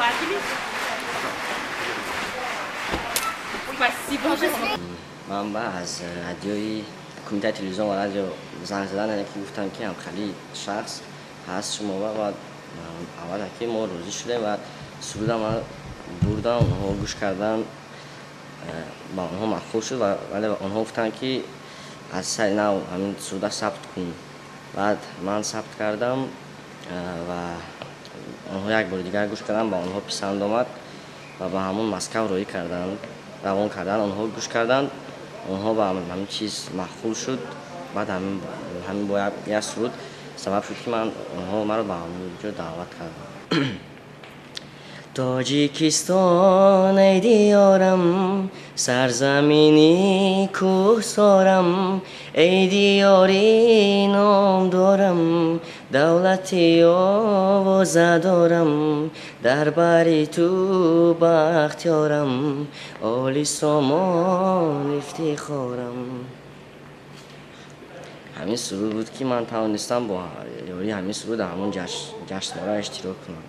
Пожелатели. Спасибо. Ман ба аз радиои кумитаи телевизион ва радио занг задан, яъне ки гуфтам, ки ҳамхели шахс ҳаст шумо, ва аввала ки мо розӣ шудем ва суруда ман бурдам, онҳо гӯш кардан, ба онҳо маъқул шуд, вале онҳо гуфтанд, ки аз сари нав ҳамин суруда сабт кун. Баъд ман сабт кардам ва онҳо як бори дигар гӯш карданд, ба онҳо писанд омад ва ба ҳамон Москав роҳӣ карданд, равон карданд, онҳо гӯш карданд, онҳо ба ҳамин чиз маъқул шуд. Баъд ҳамин бо як суруд сабаб шуд, ки ман онҳо маро ба ҳамон ҷо даъват карданд. Тоҷикистон, эй диёрам, сарзамини кӯҳсорам, эй диёри номдорам, давлати овоза дорам, дар бари ту бахтиёрам, оли сомон ифтихорам. Ҳамин суруд буд, ки ман тавонистам бо ёрии ҳамин суруд дар ҳамон ҷашнвора иштирок кунам.